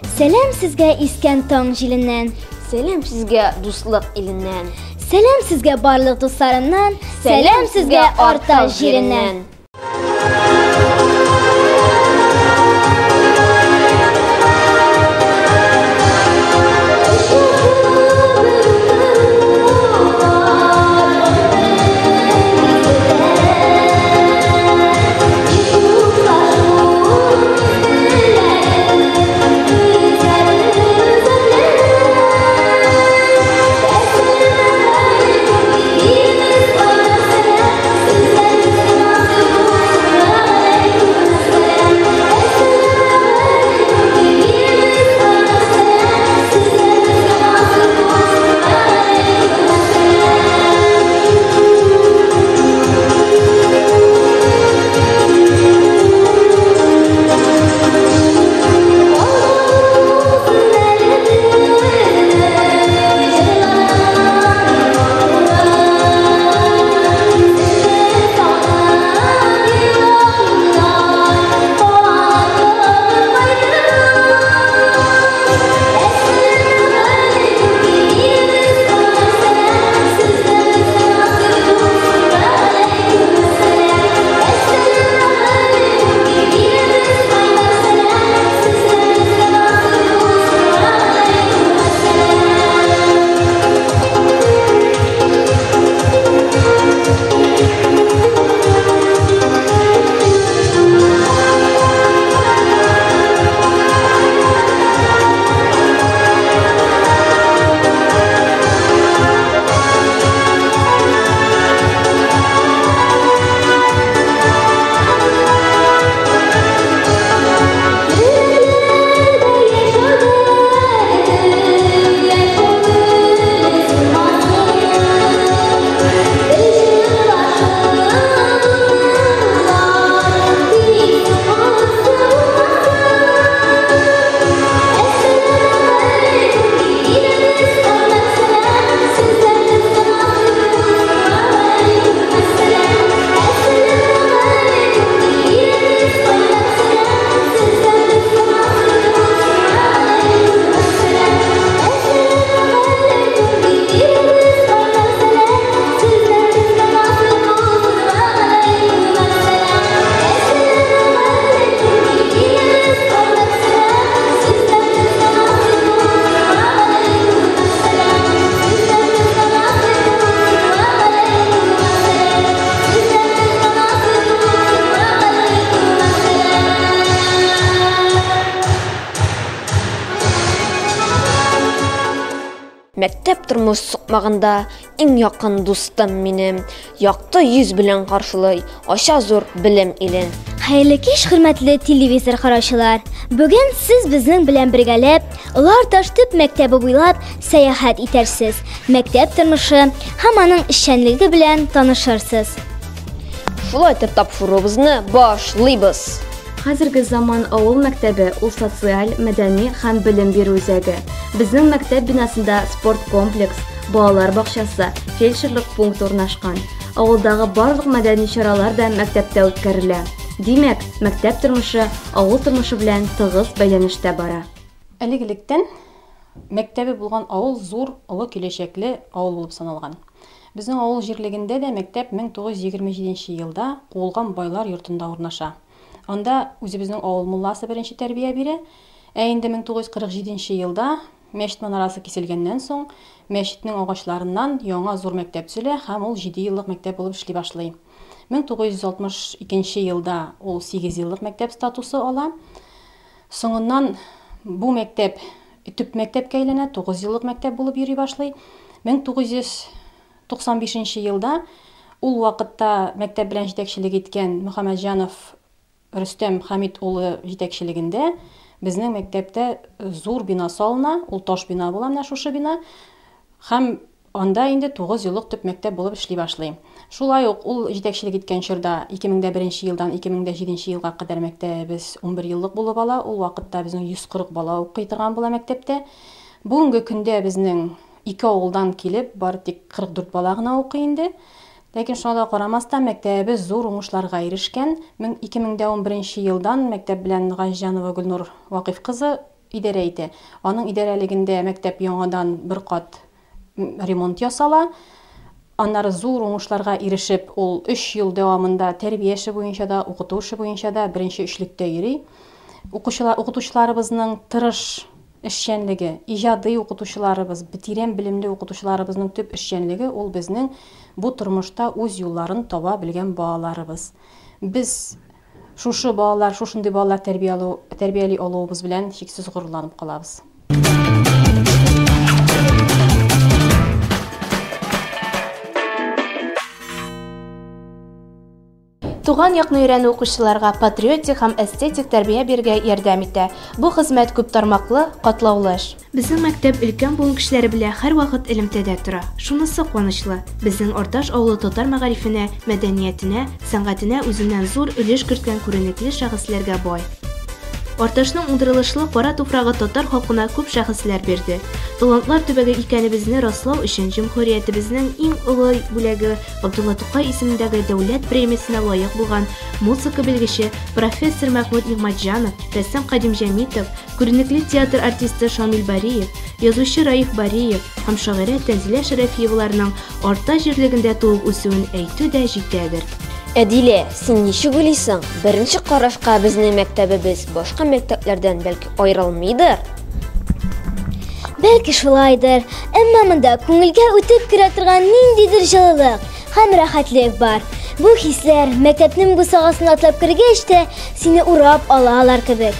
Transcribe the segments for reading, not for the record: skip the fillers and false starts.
Сәлам сезгә искән таң җиленнән. Сәлам сезгә дуслык иленнән. Сәлам сезгә барлык дусларымнан. Сәлам сезгә Арташ җиреннән. Мәктәп тормыш сукмагында иң якын дустым минем. Якты йөз белән каршылый, ача зур белем илен. Хәерле кич, хөрмәтле телевизор караучылар! Бүген сез безнең белән бергәләп Олы Арташ төп мәктәбе буйлап сәяхәт итәрсез, мәктәп тормышы һәм аның эшчәнлеге белән танышырсыз. Шулай итеп тапшыруыбызны башлыйбыз. Хәзерге заман авыл мәктәбе ул социаль, мәдәни һәм белем бирү үзәге. Безнең мәктәп бинасында спорт комплекс, балалар бакчасы, фельдшерлык пункты урнашкан. Авылдагы барлык мәдәни чаралар да мәктәптә үткәрелә. Димәк, мәктәп тормышы авыл тормышы белән тыгыз бәйләнештә бара. Элек-электән мәктәбе булган авыл зур, олы киләчәкле авыл булып саналган. Безнең авыл җирлегендә дә мәктәп 1927 елда куылган байлар йортында урнаша. Анда үзебезнең авыл мулласы беренче тәрбия бирә. Ә инде 1947 елда мәчет манарасы киселгәннән соң, мәчетнең агачларыннан яңа зур мәктәп төзелә һәм ул җидееллык мәктәп булып эшли башлый. 1962 елда ул сигезьеллык мәктәп статусы ала. Соңыннан бу мәктәп төп мәктәпкә әйләнә, тугызьеллык мәктәп булып йөри башлый. 1995 елда ул вакытта мәктәп белән җитәкчелек иткән Мөхәммәтҗанов Рөстәм Хәмит улы җитәкчелегендә безнең мәктәптә зур бина салына, ул таш бина була менә шушы бина. Һәм Анда инде тугызьеллык төп мәктәп булып эшли башлый. Шулай ук ул җитәкчелек иткән чорда, 2001 елдан 2007 елга кадәр мәктәбебез 11 еллык булып ала. Ул вакытта безнең 140 бала укый торган була мәктәптә. Бүгенге көндә безнең ике авылдан килеп, бары тик 44 бала гына укый инде. Ләкин шуңа да карамастан, мәктәбебез зур уңышларга ирешкән. 2011 елдан мәктәп белән Газҗанова Гөлнур Вакыйф кызы идарә итә. Аның идарәлегендә мәктәп яңадан бер кат ремонт ясала. Аннары зур уңышларга ирешеп, ул 3 ел дәвамында тәрбия эше буенча да, укыту эше буенча да беренче өчлектә йөри. Укучылар, укытучыларыбызның тырыш эшчәнлеге, иҗади укытучыларыбыз, тирән белемле укытучыларыбызның төп эшчәнлеге ул безнең бу тормышта үз юлларын таба белгән балаларыбыз. Без шушы балалар, шушындый балалар тәрбияли алуыбыз белән чиксез горурланып калабыз. Туган якны өйрәнү укучыларга патриотик һәм эстетик тәрбия бирергә ярдәм итә. Бу хезмәт күп тармаклы, катлаулы эш. Безнең мәктәп өлкән буын кешеләре белән һәрвакыт элемтәдә тора. Шунысы куанычлы, безнең Арташ авылы татар мәгарифенә, мәдәниятенә, сәнгатенә үзеннән зур өлеш керткән күренекле шәхесләргә бай. Арташның уңдырылышлы кара туфрагы татар халкына күп шәхесләр бирде. Талантлар төбәге икәнебезне раслау өчен җөмһүриятебезнең иң олы бүләге Габдулла Тукай исемендәге дәүләт премиясенә лаек булган музыка белгече профессор Мәхмүт Нигъмәтҗанов, рәссам Кадим Җәмитов, күренекле театр артисты Шамил Бариев, язучы Раиф Бариев һәм шагыйрә Тәнзилә Шәрәфиеваларның Арта җирлегендә туып үсүен әйтү дә җитәдер. Әдилә, син ничек уйлыйсың, беренче карашка безнең мәктәбебез башка мәктәпләрдән бәлки аерылмыйдыр? Бәлки шулайдыр, әмма монда күңелгә үтеп керә торган ниндидер җылылык һәм рәхәтлек бар. Бу хисләр мәктәпнең бусагасын атлап кергәч тә сине урап алалар кебек.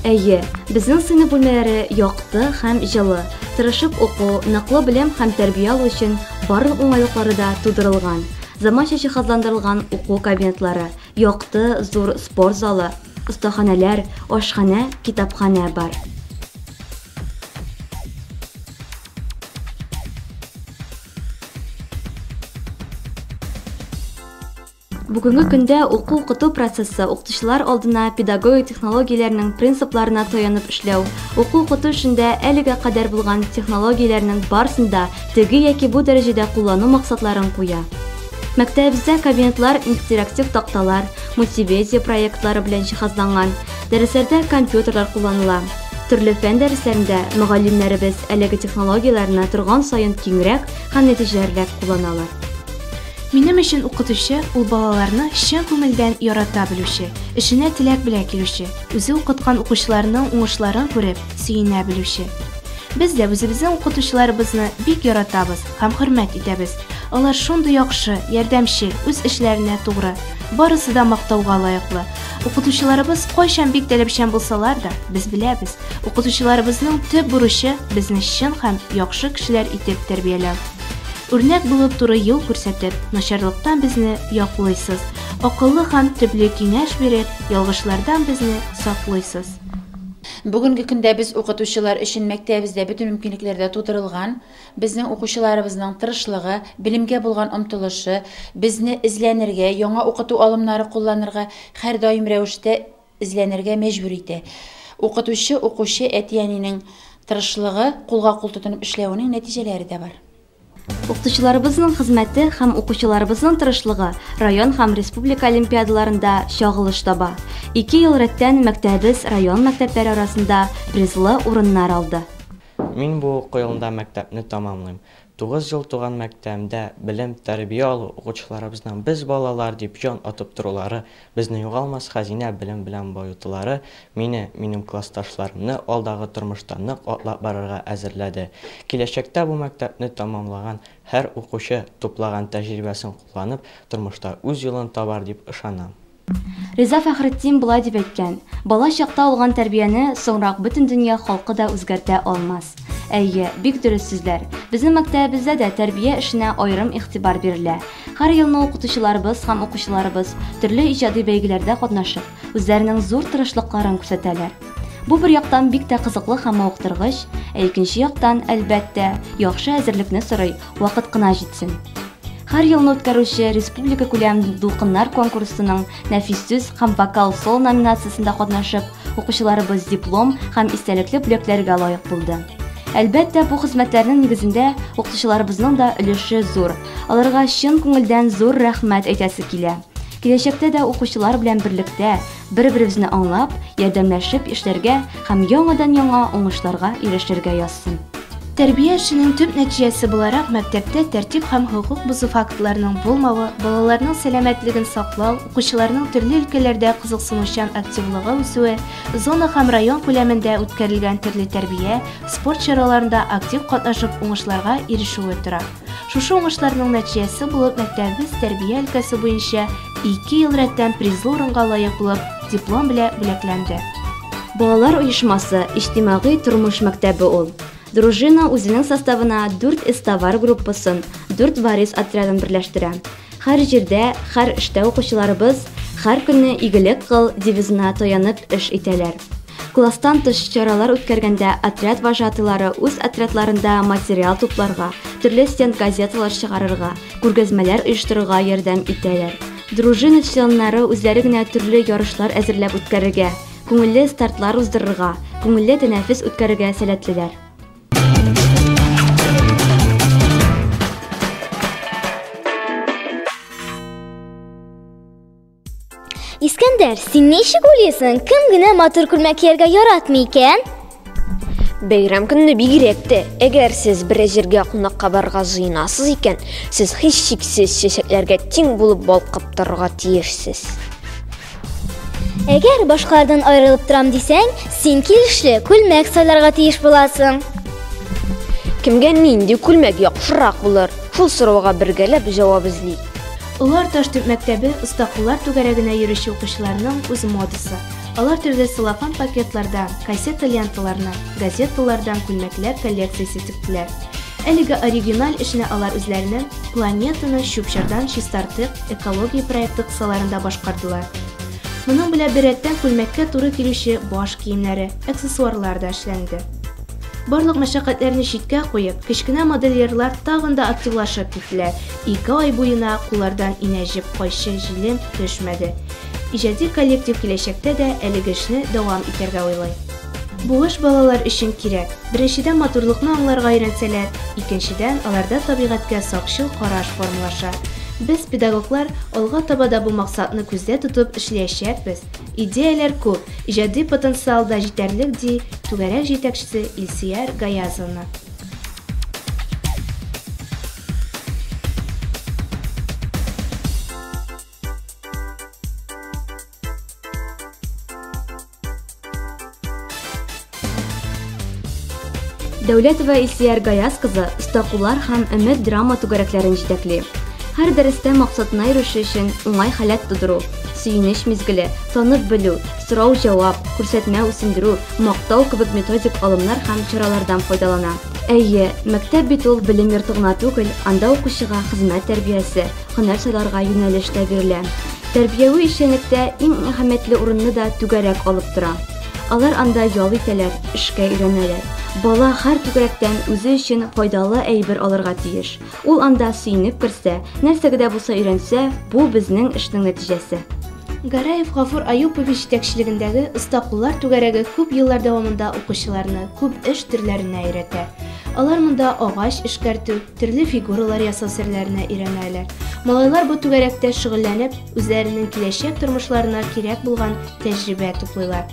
Әйе, безнең сыйныф бүлмәләре якты һәм җылы. Тырышып уку, ныклы белем һәм тәрбия алу өчен барлык уңайлыклары да тудырылган. Заманча җиһазландырылган уку кабинетлары, якты, зур спорт залы, остаханәләр, ашханә, китапханә бар. Бүгенге көндә уку-укыту процессы укытучылар алдына педагогик технологияләрнең принципларына таянып эшләү, уку-укыту эшендә әлегә кадәр булган технологияләрнең барысын да теге яки бу дәрәҗәдә куллану максатларын куя. Мәктәбебездә кабинетлар интерактив такталар, мультимедиа проектлары белән җиһазланган, дәресләрдә компьютерлар кулланыла. Төрле фән дәресләрендә мөгаллимнәребез әлеге технологияләрне торган саен киңрәк һәм нәтиҗәлерәк кулланалар. Минем өчен укытучы ул балаларны чын күңелдән ярата белүче, эшенә теләк белән килүче, үзе укыткан укучыларының уңышларын күреп, сөенә белүче. Без дә үзебезнең укытучыларыбызны бик яратабыз һәм хөрмәт итәбез. Алар шундый яхшы, ярдәмчел, үз эшләренә тугры. Барысы да мактауга лаеклы. Укытучыларыбыз кайчан бик таләпчән булсалар да, без беләбез, укытучыларыбызның төп бурычы безне чын һәм яхшы кешеләр итеп тәрбияләү. Үрнәк булып туры юл күрсәтеп, начарлыктан безне яклыйсыз. Акыллы һәм төпле киңәш биреп, ялгышлардан безне саклыйсыз. Бүгенге көндә без укытучылар өчен мәктәбебездә бөтен мөмкинлекләр дә тудырылган. Безнең укучыларыбызның тырышлыгы, белемгә булган омтылышы, безне эзләнергә, яңа укыту алымнары кулланырга һәрдаим рәвештә эзләнергә мәҗбүр итә. Укытучы, укучы, әти-әнинең тырышлыгы, кулга-кул тотынып эшләвенең нәтиҗәләре дә бар. Укытучыларыбызның хезмәте һәм укучыларыбызның тырышлыгы район һәм республика олимпиадаларында чагылыш таба. 2 ел рәттән мәктәбебез район мәктәпләре арасында призлы урыннар алды. Мин бу уку елында мәктәпне тәмамлыйм. 9 ел туган мәктәбемдә белем, тәрбия алу, укучыларыбызның без балалар дип җан атып торулары, безне югалмас хәзинә белем белән баетулары мине, минем классташларымны алдагы тормышта нык атлап барырга әзерләде. Киләчәктә бу мәктәпне тәмамлаган һәр укучы туплаган тәҗрибәсен кулланып, тормышта үз юлын табар дип ышанам. Риза Фәхретдин болай дип әйткән: бала чакта алган тәрбияне соңрак бөтен дөнья халкы да үзгәртә алмас. Әйе, бик дөрес сүзләр. Безнең мәктәбебездә дә тәрбия эшенә аерым игътибар бирелә. Һәр елны укытучыларыбыз һәм укучыларыбыз төрле иҗади бәйгеләрдә катнашып, үзләренең зур тырышлыкларын күрсәтәләр. Бу бер яктан бик тә кызыклы һәм мавыктыргыч, ә икенче яктан, әлбәттә, яхшы әзерлекне сорый, вакыт кына җитсен. Һәр елны үткәрүче республика күләм дулкыннар конкурсының нәфис сүз һәм вокал соло номинациясендә катнашып, укучыларыбыз диплом һәм истәлекле бүләкләргә лаек булды. Әлбәттә, бу хезмәтләрнең нигезендә укытучыларыбызның да өлеше зур. Аларга чын күңелдән зур рәхмәт әйтәсе килә. Киләчәктә дә укучылар белән берлектә, бер-беребезне аңлап, ярдәмләшеп эшләргә һәм яңадан-яңа уңышларга ирешергә язсын. Тәрбия эшенең төп нәтиҗәсе буларак мәктәптә тәртип һәм хокук бозу фактларының булмавы, балаларның сәламәтлеген саклау, укучыларның төрле өлкәләрдә кызыксынучан активлыгы үсүе, зона һәм район күләмендә үткәрелгән төрле тәрбия, спорт чараларында актив катнашып уңышларга ирешүе тора. Шушы уңышларның нәтиҗәсе булып мәктәбебез тәрбия өлкәсе буенча ике ел рәттән призлы урынга лаек булып, диплом белән бүләкләнде. Балалар оешмасы, иҗтимагый тормыш мәктәбе ул. Дружина үзенең составына дүрт эзтабар группасын, дүрт варис отрядын берләштерә. Һәр җирдә, һәр эштә укучыларыбыз Һәр көнне игелек кыл девизына таянып эш итәләр. Класстан тыш чаралар үткәргәндә отряд вожатыйлары үз отрядларында материал тупларга, төрле стенд-газеталар чыгарырга, күргәзмәләр оештырырга ярдәм итәләр. Дружина членнары үзләре генә төрле ярышлар әзерләп үткәрергә, күңелле стартлар уздырырга, күңелле тәнәфес үткәрергә сәләтлеләр. Искәндәр, син ничек уйлыйсың, кем генә матур күлмәк кияргә яратмый икән? Бәйрәм көнне бигрәк тә, әгәр сез берәр җиргә кунакка барырга җыенасыз икән, сез һичшиксез чәчәкләргә тиң булып балкып торырга тиешсез. Әгәр башкалардан аерылып торам дисәң, син килешле күлмәк сайларга тиеш буласың. Кемгә нинди күлмәк яхшырак булыр? Шул сорауга бергәләп җавап эзлик. Олы Арташ төп мәктәбе оста куллар түгәрәгенә йөрүче укучыларның үз модасы. Алар төрле целлофан пакетлардан, кассета ленталарыннан, газеталардан күлмәкләр коллекциясе тектеләр. Әлеге оригиналь эшне алар үзләренең Планетаны чүп-чардан чистартыйк экология проекты кысаларында башкардылар. Моның белән беррәттән күлмәккә туры килүче баш киемнәре, аксессуарлар да эшләнде. Барлык мәшәкатьләрне читкә куеп, кечкенә модельерлар тагын да активлашып киттеләр. Ике ай буена куллардан инә-җеп, кайчы, җилем төшмәде. Иҗади коллектив киләчәктә дә әлеге эшне дәвам итәргә уйлый. Бу эш балалар өчен кирәк. Беренчедән, матурлыкны аңларга өйрәнсәләр, икенчедән, аларда табигатькә сакчыл караш формалаша. Без, педагоглар, алга таба да бу максатны күздә тотып эшләячәкбез. Идеяләр күп, иҗади потенциал да җитәрлек, ди түгәрәк җитәкчесе Илсөяр Гаязовна. Дәүләтова Илсөяр Гаяз кызы Остакуллар һәм Өмет драма түгәрәкләрен җитәкли. Һәр дәрестә максатына ирешү өчен уңай халәт тудыру, сөенеч мизгеле, танып белү, сорау-җавап, күрсәтмә үсендерү, мактау кебек методик алымнар һәм чаралардан файдалана. Әйе, мәктәп бит ул белем йорты гына түгел, анда укучыга хезмәт тәрбиясе, һөнәр сайларга юнәлеш тә бирелә. Тәрбияви эшчәнлектә иң әһәмиятле урынны да түгәрәк алып тора. Алар анда ял итәләр, эшкә өйрәнәләр. Бала һәр түгәрәктән үзе өчен файдалы әйбер алырга тиеш. Ул анда сөенеп керсә, нәрсәгә дә булса өйрәнсә, бу безнең эшнең нәтиҗәсе. Гараев Гафур Аюпович җитәкчелегендәге Оста куллар түгәрәге күп еллар дәвамында укучыларны күп эш төрләренә өйрәтә. Алар монда агач эшкәртү, төрле фигуралар ясау серләренә өйрәнәләр. Малайлар бу түгәрәктә шөгыльләнеп, үзләренең киләчәк тормышларына кирәк булган тәҗрибә туплыйлар.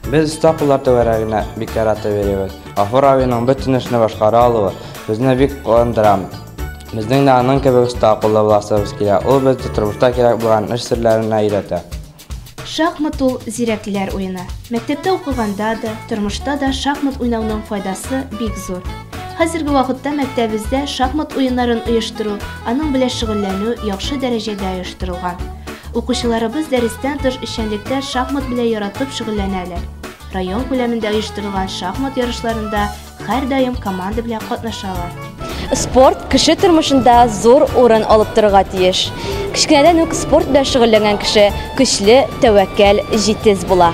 Без оста куллар түгәрәгенә бик яратып йөрибез. Гафур абыйның бөтен эшне башкара алуы безне бик куандыра. Безнең дә аның кебек оста куллы буласыбыз килә. Ул безне тормышта кирәк булган эш серләренә өйрәтә. Шахмат ул, зирәкләр уены. Мәктәптә укыганда да, тормышта да шахмат уйнауның файдасы бик зур. Хәзерге вакытта мәктәбебездә шахмат уеннарын оештыру, аның белән шөгыльләнү яхшы дәрәҗәдә оештырылган. Укучыларыбыз дәрестән тыш эшчәнлектә шахмат белән яратып шөгыльләнәләр. Район күләмендә оештырылган шахмат ярышларында Һәрдаим команда белән катнашалар. Спорт кеше тормышында зур урын алып торырга тиеш. Кечкенәдән үк спорт белән шөгыльләнгән кеше көчле, тәвәккәл, җитез була.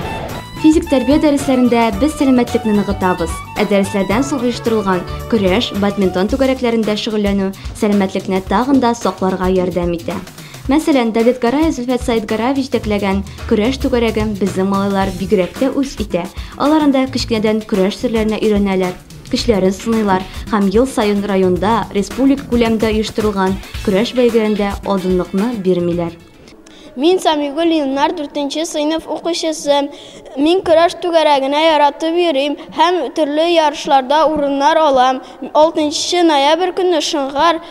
Физик тәрбия дәресләрендә без сәламәтлекне ныгытабыз, ә дәресләрдән соң оештырылган көрәш, бадминтон түгәрәкләрендә шөгыльләнү сәламәтлекне тагын да сакларга ярдәм итә. Мәсәлән, Давид Гараев Зөлфәт Саидгараев җитәкләгән көрәш түгәрәген безнең малайлар бигрәк тә үз итә. Алар анда кечкенәдән көрәш серләренә өйрәнәләр, көчләрен сыныйлар һәм ел саен районда, республика күләмендә оештырылган көрәш бәйгеләрендә алдынлыкны бирмиләр. Мин Самигул Илнар, 4 сыйныф укучысы. Мин көрәш түгәрәгенә яратып йөрим һәм төрле ярышларда урыннар алам. 6 ноябрь көнне Шыңгар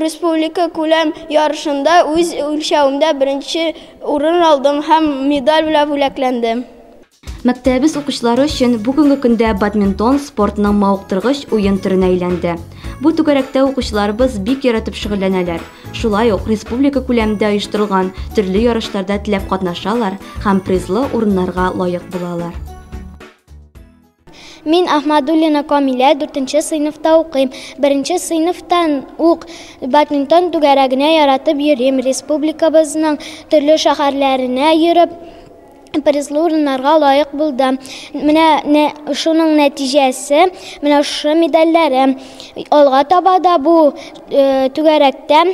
республика күләм ярышында үз үлчәвемдә беренче урын алдым һәм медаль белән бүләкләндем. Мәктәбебез укучылары өчен бүгенге көндә бадминтон спортның мавыктыргыч уен төренә әйләнде. Бу түгәрәктә укучыларыбыз бик яратып шөгыльләнәләр. Шулай ук республика күләмендә оештырылган төрле ярышларда теләп катнашалар һәм призлы урыннарга лаек булалар. Мин Ахмадуллина Камилә, 4 сыйныфта укыйм. 1 сыйныфтан ук бадминтон түгәрәгенә яратып йөрим. Республикабызның төрле шәһәрләренә йөреп призлы урыннарга лаек булдым. Менә шуның нәтиҗәсе, менә шушы медальләрем. Алга таба да бу түгәрәктә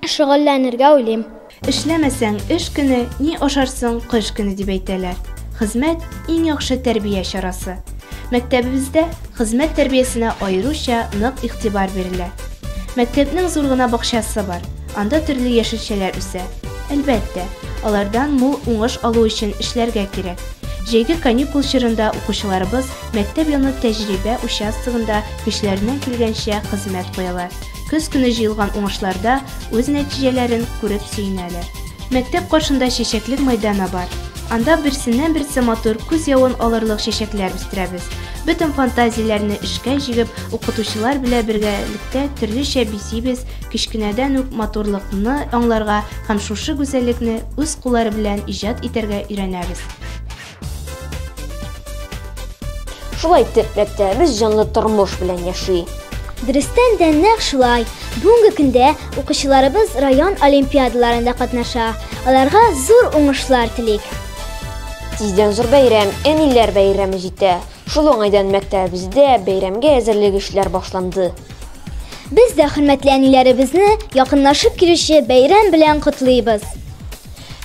шөгыльләнергә уйлыйм. Эшләмәсәң эш көне, ни ашарсың кыш көне дип әйтәләр. Хезмәт иң яхшы тәрбия чарасы. Мәктәбебездә хезмәт тәрбиясенә аеруча нык игътибар бирелә. Мәктәпнең зур гына бакчасы бар. Анда төрле яшелчәләр үсә. Әлбәттә, алардан мул уңыш алу өчен эшләргә кирәк. Җәйге каникул чорында укучыларыбыз мәктәп яны тәҗрибә участогында көчләреннән килгәнчә хезмәт куялар. Көз көне җыелган уңышларда үз нәтиҗәләрен күреп сөенәләр. Мәктәп каршында чәчәклек майданы бар. Анда берсеннән берсе матур күз явын алырлык чәчәкләр үстерәбез. Бөтен фантазияләрне эшкә җигеп, укытучылар белән бергәлектә төрлечә бизибез, кечкенәдән үк матурлыкны аңларга һәм шушы гүзәллекне үз куллары белән иҗат итәргә өйрәнәбез. Шулай итеп, мәктәбебез җанлы тормыш белән яши. Дөрестән дә нәкъ шулай. Бүгенге көндә укучыларыбыз район олимпиадаларында катнаша. Аларга зур уңышлар телик. Тиздән зур бәйрәм, әниләр бәйрәме җитә. Шул уңайдан мәктәбебездә бәйрәмгә әзерлек эшләр башланды. Без дә хөрмәтле әниләребезне якынлашып килүче бәйрәм белән котлыйбыз.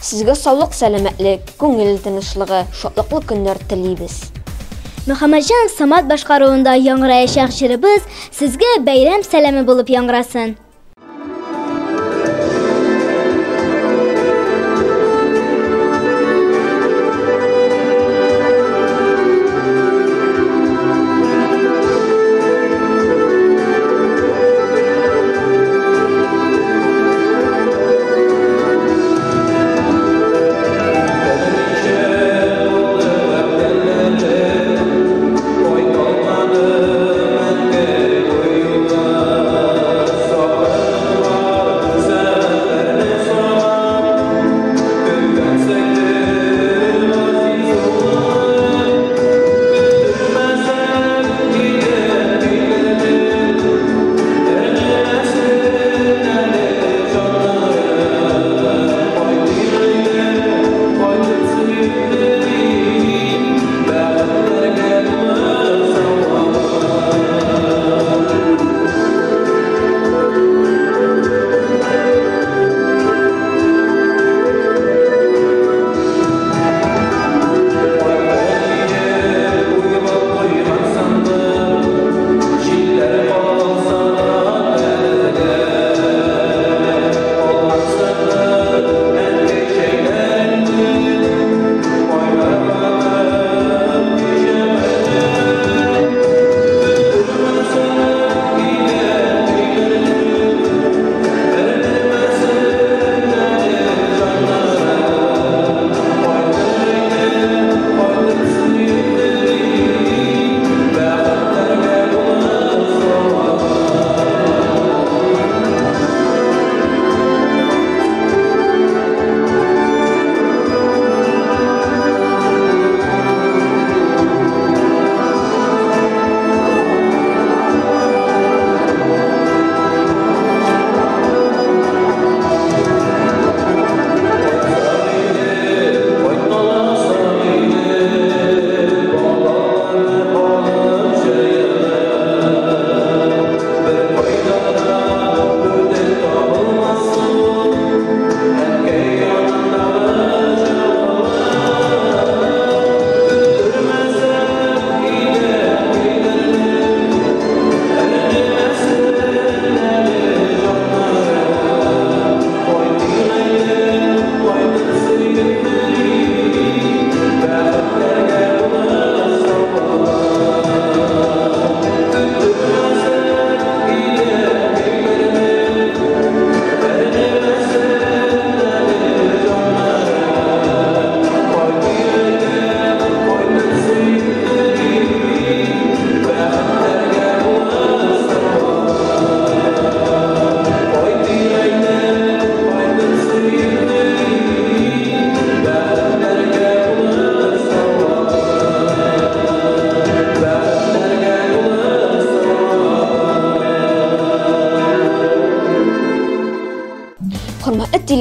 Сезгә саулык, сәламәтлек, күңел тынычлыгы, шатлыклы көннәр телибез. Мөхәммәтҗан Самат башкаруында яңгыраячак җырыбыз сезгә бәйрәм сәламе булып яңгырасын.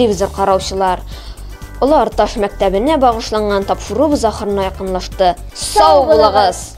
телевизор караучылар, Олы Арташ мәктәбенә багышланган тапшыруыбыз ахырына якынлашты. Сау булыгыз!